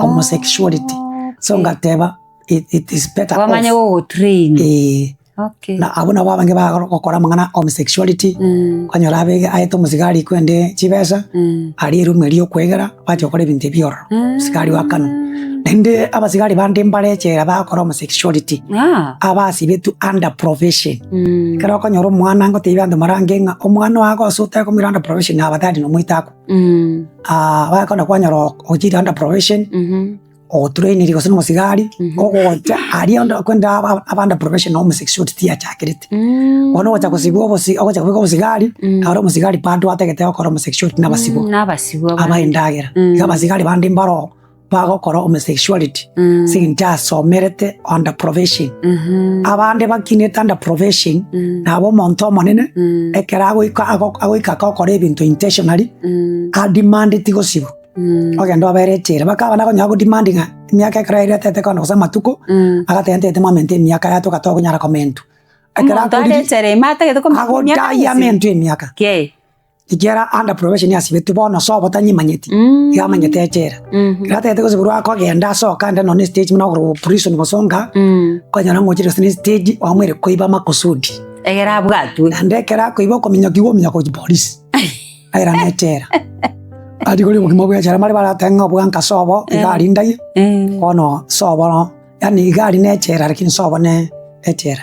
Homosexuality. So ngateba it, it is better off. Bamanye gogotrain. Eh, Okay. na abwo nabo abange bagokora amang'ana homosexuality, Mm. okonyora abege aete omosigari kwende chibesa, Mm. aria eroom eria yokoegera, bacha gokora ebinto ebi ororo, omosigari o akanwa. Naende abasigari bande mbare echela bagokora homosexuality, Ah. abasibetwe under probation. Mm. Ekero okonyora omwana ngotebia abanto marange ng'a omwana oyo agosa otekomira under probation abatari nomoito akwe. Mm. Bakona kwanyora ochire under probation, Mhm. ogotrainiri gose na omosigari, Mhm. ogocha aria onde kwenda aba aba under probation na homosexuality tiyachakerete. Mm. Bono ogocha kosibwa obosi ogocha kobeka obosigari, Mm. naro omosigari bado atagete gokora homosexuality na abasibwa, Mm, nabasibwa abae bande. endagera. Mm. Iga abasigari bande mbaro bagokora homosexuality, Mm. ase eng'encho asomerete under probation. Mhm. Abande bakinete under probation, Mm. nabo omonto omonene, Mm. ekero agoika ago agoika gokora ebinto intentionally, Mm. ademandeti gosibwa, Mm. ogende obere echela. Mpaka abana okonyora agodemand ng'a emiaka ekero aeretete kono gose amatuko, Mm. agateba ntagete mwamente emiaka yatoka tokonyara komentwa. Ekero Omonto akorire, are echela ime atagete komenta emiaka agotai gose? amentwe emiaka. Kei. Ekiagera under probation asibetwe bono sobo tanyimanyeti, iga amanyete echela. Ekero atagete gosibwa akogenda asoke ande nonye na estage buna okorwa prison gosonga, okonyora ng'a ochire gose na estage oamoire koiba makusudi. Egere abwatwe. Naende ekero akoiba okominyokiwa ominyoka gochia polisi, airane echela. Aria kore obogima bwa echela mbare baratebe ng'a obwanka sobo iga arindagie, bono sobo yaani iga aria na echela lakini sobo ne echela.